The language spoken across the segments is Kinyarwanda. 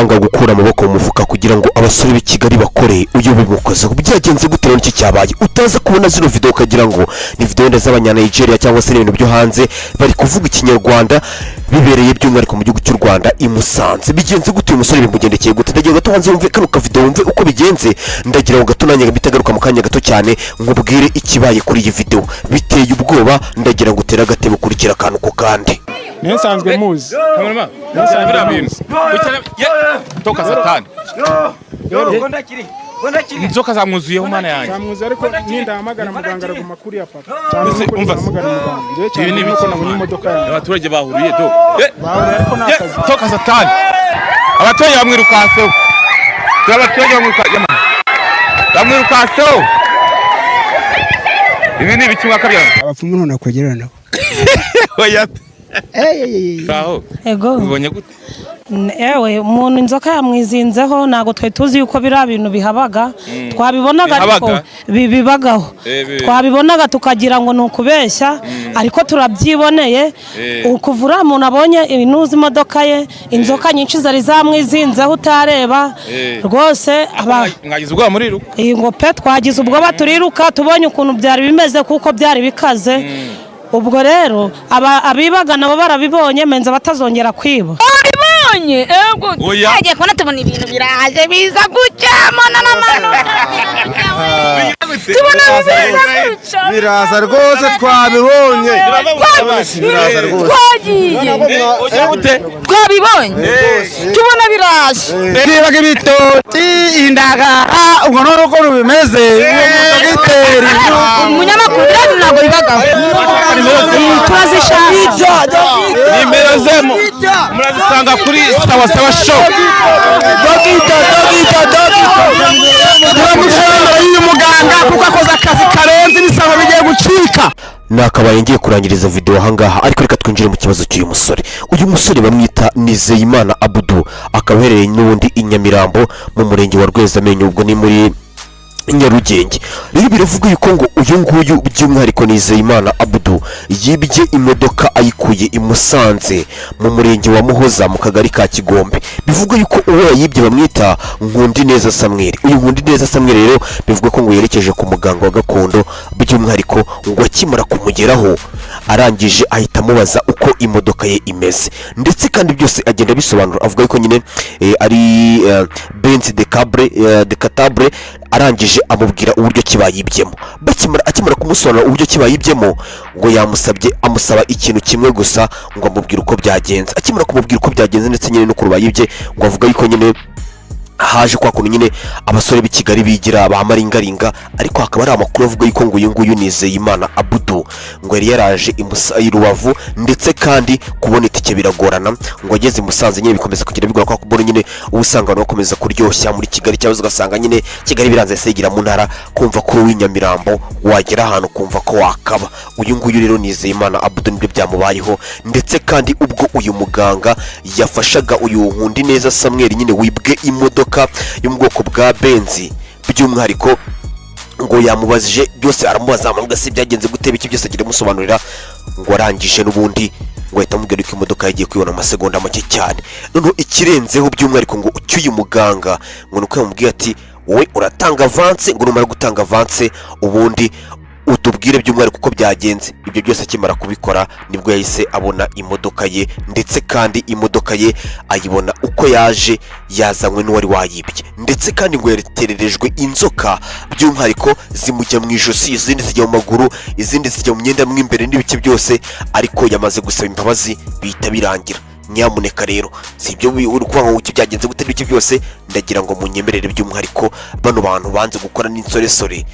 Uwanga gukura amaboko mu mufuka kugira ngo abasore b'i Kigali bakore, uyu bimukozeho. Byagenze gute rero? Iki cyabaye, utaza kubona zino video ukagira ngo ni video wenda z'Abanyanigeria cyangwa se n'ibintu byo hanze, bari kuvuga Ikinyarwanda, bibereye by'umwihariko mu gihugu cy'u Rwanda i Musanze. Bigenze gute? Uyu musore bimugendekeye gute? Ndagira gato hanze wumve kano kavideo, wumve uko bigenze. Ndagira ngo gato nanjye mpite mu kanya gato cyane nkubwire ikibaye kuri iyi video. Biteye ubwoba. Ndagira ngo utere agatebe, ukurikire akantu ku kandi. Niyo nsanzwe muzi. Kamerama, biriya bintu. Toka satani. Inzoka zamwuzuyeho, Mana yanjye. Nzamuzi, ariko nindahamagara muganga araguma kuriya papa cyane. Ese, nuko umva se. nindahamagara muganga njyewe cyane Ibi ni nuko ibiki? nabonye imodoka yanjye. Abaturage bahuriye do. Bahuriye, ariko ni akazi. Toka satani. Abaturage bamwirukanseho. Dore abaturage bamwirukanseho. Ibi ni ibiki mwakabyara? Abapfumu none nakwegerana nabo. Oya. Aho. Ego. Ubibonye gute? Ewe, umuntu inzoka yamwizinzeho. Ntabwo twari tuzi yuko biriya bintu bihabaga. Twabibonaga ariko Bihabaga? bibagaho. Twabibonaga tukagira ngo ni ukubeshya, ariko turabyiboneye. Kuva uriya muntu abonye inuza imodoka ye, inzoka nyinshi zari zamwizinzeho utareba. Rwose aba Mwagize ubwoba muriruka. Iyi ngo pe, twagize ubwoba turiruka, tubonye ukuntu byari bimeze kuko byari bikaze. Ubwo rero abibaga nabo barabibonye, menza batazongera kwiba. Wabibonye? Ego. Oya. Twagiye kubona tubona ibintu biraje biza gutya, mana n'amano, tubona biza gutya. Biraza rwose, twabibonye, biraza rwose. Twagiye. Ujya gute? Twabibonye, tubona biraje. Twibaga ibitoki, indagara, ubwo none uko bimeze uwo mudogiteri. Umunyamakuru, biriya bintu ntabwo bibagaho. Turazishaka. Nimero ze murazisanga kuri Sawa Sawa Show. Dogita, dogita, dogita, turamushimira y'uyu muganga kuko akoze akazi karenze, ibisambo bigiye gucika. Nakabaye ngiye kurangiriza video ahangaha, ariko reka twinjire mu kibazo cy'uyu musore. Uyu musore bamwita Nizeyimana Abudu, akaba aherereye n'ubundi i Nyamirambo mu murenge wa Rwezamenyo, ubwo ni muri Nyarugenge. Rero biravuga yuko ngo uyu nguyu by'umwihariko Nizeyimana Abudu yibye imodoka ayikuye i Musanze mu murenge wa Muhoza mu kagari ka Kigombe. Bivuga yuko uwo yayibye bamwita Nkundineza Samweri. Uyu Nkundineza Samweri rero bivuga ko ngo yerekeje ku muganga wa gakondo by'umwihariko, ngo akimara kumugeraho arangije ahita amubaza uko imodoka ye imeze, ndetse kandi byose agenda abisobanura, avuga yuko nyine ari Benz de Cabre, décapotable. Arangije amubwira uburyo kibayibyemo. Bakimara, akimara kumusobanurira uburyo kibayibyemo, ngo yamusabye, amusaba ikintu kimwe gusa, ngo amubwire uko byagenze. Akimara kumubwira uko byagenze ndetse nyine n'ukuntu bayibye, ngo avuga yuko nyine haje kwa kuntu nyine abasore b'i Kigali bigira ba maringaringa. Ariko hakaba hari amakuru avuga yuko ngo uyu nguyu Nizeyimana Abudu ngo yari yaraje i Rubavu, ndetse kandi kubona itike biragorana. Ngo ageze i Musanze nyine bikomeza kugenda bigora, kwa kubona nyine uba usanga abantu bakomeza kuryoshya muri Kigali, cyangwa se ugasanga nyine Kigali biranze, se yigira mu ntara, kumva ko uri Nyamirambo wagera ahantu kumva ko wakaba. Uyu nguyu rero Nizeyimana Abudu nibyo byamubayeho. Ndetse kandi ubwo uyu muganga yafashaga uyu Nkundineza Samweri nyine wibwe imodoka yo mu bwoko bwa Benz by'umwihariko, ngo yamubajije byose, aramubaza, amubaza se byagenze gute, biki, byose agenda amusobanurira. Ngo arangije n'ubundi ngo ahita amubwira ko imodoka yagiye kuyibona mu masegonda make cyane. Noneho ikirenzeho by'umwihariko ngo cy'uyu muganga, ngo ni uko yamubwiye ati: "Wowe uratanga avance," ngo numara gutanga avance ubundi utubwire by'umwihariko uko byagenze. Ibyo byose akimara kubikora nibwo yahise abona imodoka ye, ndetse kandi imodoka ye ayibona uko yaje yazanywe n'uwari wayibye. Ndetse kandi ngo yatererejwe inzoka by'umwihariko, zimujya mu ijosi, izindi zijya mu maguru, izindi zijya mu myenda mo imbere n'ibice byose, ariko yamaze gusaba imbabazi bihita birangira. Nyamuneka rero, si ibyo uri kuvuga ngo iki byagenze gute n'ibiki byose, ndagira ngo munyemerere by'umwihariko bano bantu banze gukora n'insoresore.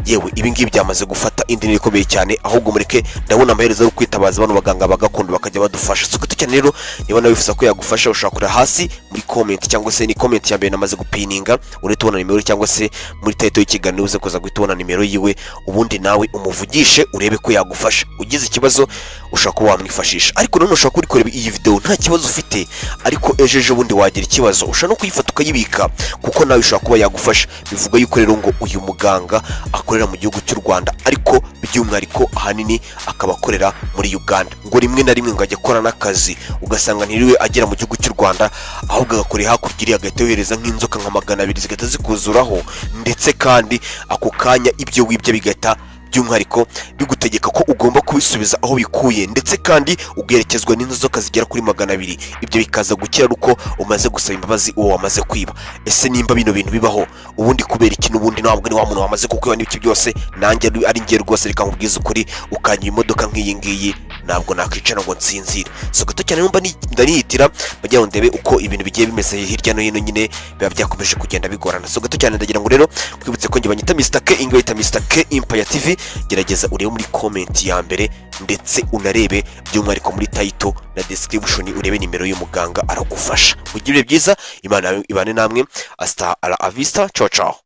Yewe, ibi ngibi byamaze gufata indi ntera ikomeye cyane. Ahubwo mureke, ndabona amaherezo yo kwitabaza bano baganga ba gakondo bakajya badufasha. Si gato cyane rero, niba nawe wifuza ko yagufasha, ushobora kureba hasi muri comment, cyangwa se ni comment ya mbere namaze gupininga, urahita ubona nimero, cyangwa se muri title y'ikiganiro uze kuza guhita ubona nimero yiwe, ubundi nawe umuvugishe urebe ko yagufasha. Ugize ikibazo ushobora kuba wamwifashisha. Ariko nanone ushobora kuba uri kureba iyi video nta kibazo ufite, ariko ejo ejo bundi wagira ikibazo, ushobora no kuyifata ukayibika kuko nawe ushobora kuba yagufasha. Bivuga yuko rero ngo uyu muganga akorera mu gihugu cy'u Rwanda, ariko Ariko by'umwihariko ahanini akaba akorera muri Uganda. Ngo rimwe na rimwe ngo ajya akora n'akazi, ugasanga ntiriwe agera mu gihugu cy'u Rwanda, ahubwo agakorera hakurya iriya, agahita yohereza nk'inzoka nka 200 zigahita zikuzuraho. Ndetse kandi ako kanya ibyo wibye bigahita by'umwihariko bigutegeka ko ugomba kubisubiza aho bikuye, ndetse kandi ugaherekezwa n'inzoka zigera kuri 200. Ibyo bikaza gukira ari uko umaze gusaba imbabazi uwo wamaze kwiba. Ese nimba bino bintu bibaho, ubundi kubera iki n'ubundi ntabwo ni wa muntu wamaze kukwiba n'ibiki byose? Nanjye ari njye rwose, reka nkubwize ukuri, ukanyiba imodoka nk'iyi ngiyi, ntabwo nakwicara ngo nsinzire. So gato cyane numva ndanihitira bagira ngo ndebe uko ibintu bigiye bimeze hirya no hino nyine, biba byakomeje kugenda bigorana. So gato cyane ndagira ngo rero twibutse ko njye banyita Mr K, ingo yita Mr K Empire TV. Gerageza urebe muri comment ya mbere, ndetse unarebe by'umwihariko muri title na description, urebe nimero y'umuganga, aragufasha. Mugire ibihe byiza, Imana ibane namwe. Hasta la vista, ciao ciao.